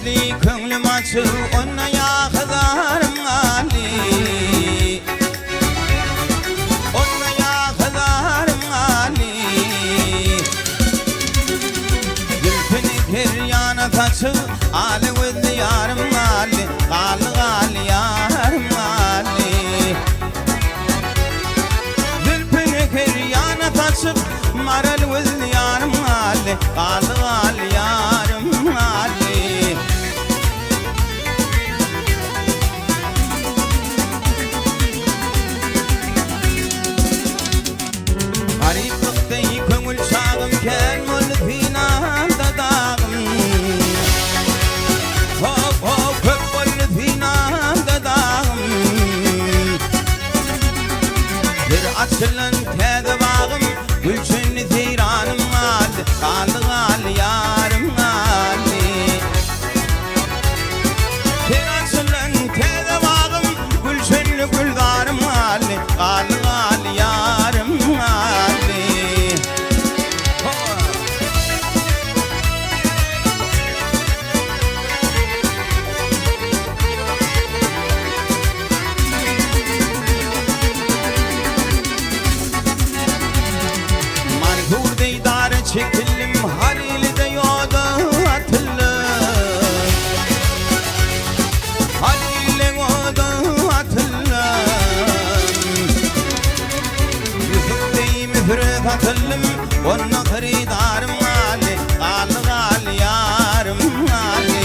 gözli köňlüm açyk, onda ýa hyzarym galdy. Onda ýa hyzarym galdy. Zülpüni her ýana saçyp, ala gözli ýarym galdy, Galdy, galdy, ýarym galdy. Zülpüni her ýana saçyp, maral gözli ýarym galdy, Galdy, galdy, ýarym galdy. Garyplyk deý köňül çagym kän boldy synamda dagym. Hop hop köp boldy synamda dagym. Bir açylan täze bagym gülşenli seýranym galdy, galdy galdy ýarym galdy. Ter açylan täze bagym, Gülşenli gülzarym galdy, Galdy, galdy, ýarym galdy. Mansur deý dara çekildim, Halyly-da ýoda atyldym. Halyly oda atyldym. Ýusup deý Müsüre satyldym, Onda hyrydarym galdy, Galdy, galdy, ýarym galdy.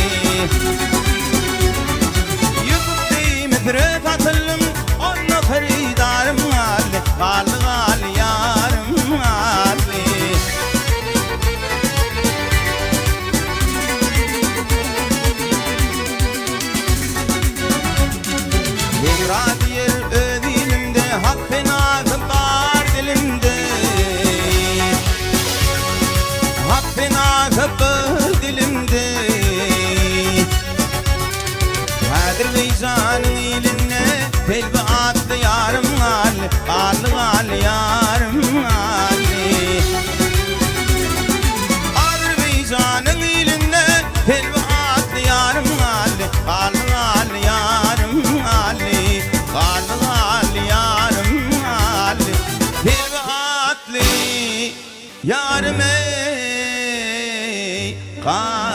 Ýusup deý Müsüre satyldym, Onda hyrydarym galdy, Galdy, galdy, ýarym galdy. Hemra diýer öz ilimde, Hak penasy bar dilimde. Hak penasy bar dilimde. Häzirbeýjanyň ilinde Selbi atly ýarym galdy, Galdy, galdy, ýarym galdy. Azerbaýjanyň ilinde Selbi atly ýarym galdy, Galdy, galdy, ýarym galdy, Galdy, galdy, ýarym galdy. Selbi atly ýarym eý, galdy.